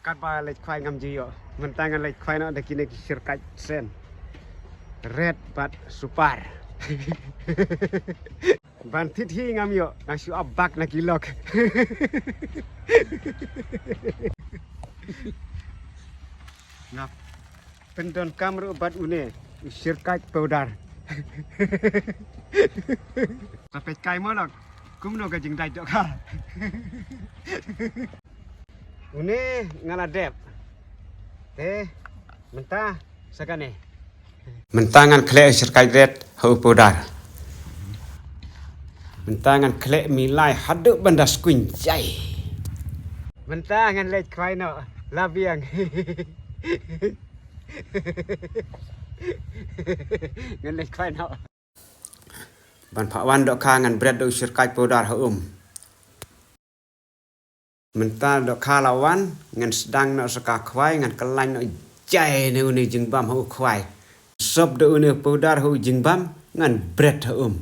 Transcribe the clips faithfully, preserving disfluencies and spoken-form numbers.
Katba leit khwai ngam ju ïoh. Mynta ngan leit khwai noh da kine ki shyrkait sen. Red bad super. Ban thied hi ngam ïoh, nga shu ap bak na ki lok. Nga pyndonkam ruh bad une u shyrkait powder. Sa peit kai mo lok. Kumno ka jingdait dohkha. Une nga la dep. Te mynta sa kane. Mynta ngan khleh shyrkait red ha u powder. Mynta ngan khleh milai haduh ban da skuin jai. Mynta ngan leit khwai noh la biang. Ngan leit khwai noh. Ban phah wan dohkha ngan bret da u shyrkait powder ha um. Mynta dohkha la wan, ngan sdang noh sa ka khwai, ngan kyllaiñ noh jai ne une jingbam ha u khwai. Sop da une powder ha u jingbam, ngan bret ha um.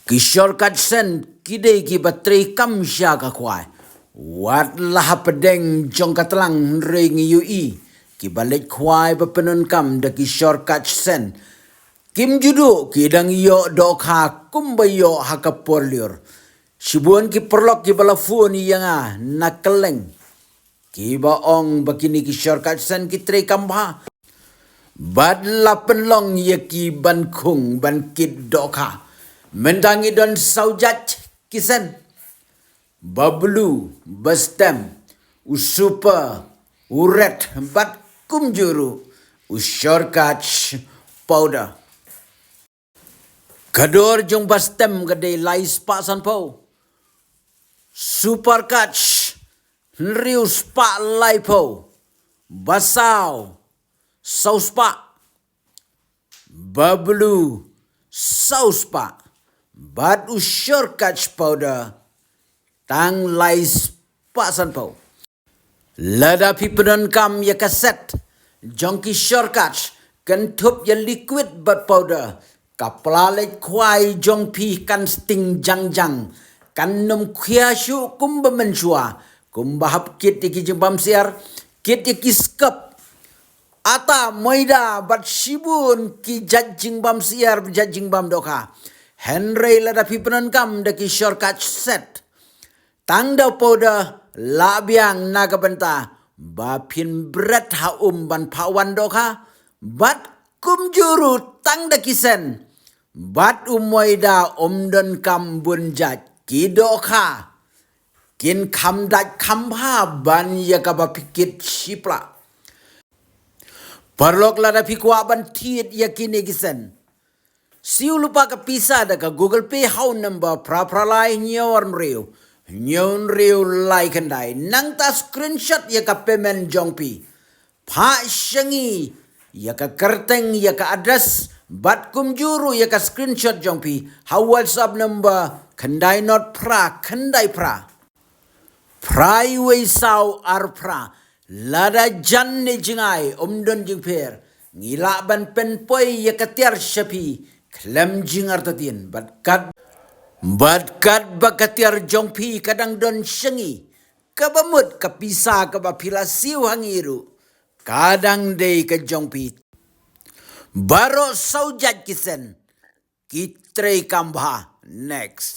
Ki shorkait sen ki dei kiba trei kam sha ka khwai. Wat la hapdeng jong ka tlang hynrei ngi ïohi kiba leit khwai ba pyndonkam da ki shorkait sen. Kim ju duh ki dang ïoh dohkha kumba ïoh ha ka por lyiur. Shibun ki paralok kiba la phone ïa nga na kylleng kiba ong ba kine ki shorkait sen ki trei kam bha. Bad la pynlong ïa ki ban khung ban kit dohkha. Mynta ngi don saw jait ki sen. Ba blue, ba stem, u super, u red, bad kumjuh ruh u shorkait powder. Ka dor jong ba stem ka dei lai spah sanphew. Super kait hynriew spah laiphew. Ba saw saw spah. Ba blue saw spah. Bad u shorkait powder tang lai spah sanphew. Lada phi pyndonkam ïa ka set jong ki shorkait kynthup ïa liquid bad powder, ka pla leit khwai jong phi kan sting jangjang, kan nym khia shuh kumba mynshuwa, kumba hap kit ïa ki jingbam syiar, kit ïa ki skep, ata, moida bad shibun ki jait jingbam syiar, jait jingbam dohkha. Hynrei lada phi pyndonkam da ki shorkait set tang da u powder, la biang na ka bynta ba phin bret ha um ban phah wan dohkha. Bad kumjuh ruh tang da ki sen bad u moida um donkam bun jait, ki dohkha kin kham dait kham bha ban ïa kaba phi kit shipla. Paralok, lada phi kwah ban thied ïa kine ki sen, siew lypa ka pisa da ka Google Pay ha u number phra phra lai hynñiew ar hynriew hynñiew hynriew lai khyndai. Nangta screenshot ïa ka payment jong phi. Phah sha ngi ïa ka kyrteng, ïa ka address bad kumjuh ruh ïa ka screenshot jong phi ha WhatsApp number khyndai not phra khyndai phra phra wei saw ar phra. Lada jan ne jngai um don jingpher, ngi lah ban pynpoi ïa ka tiar sha phi khlem jingartatien. Bad kat, bad katba ka tiar jong phi ka dang don sha ngi, kaba mut ka pisa kaba phi la siew ha ngi ruh ka dang dei ka jong phi. Baroh saw jait ki sen ki trei kam bha. Next.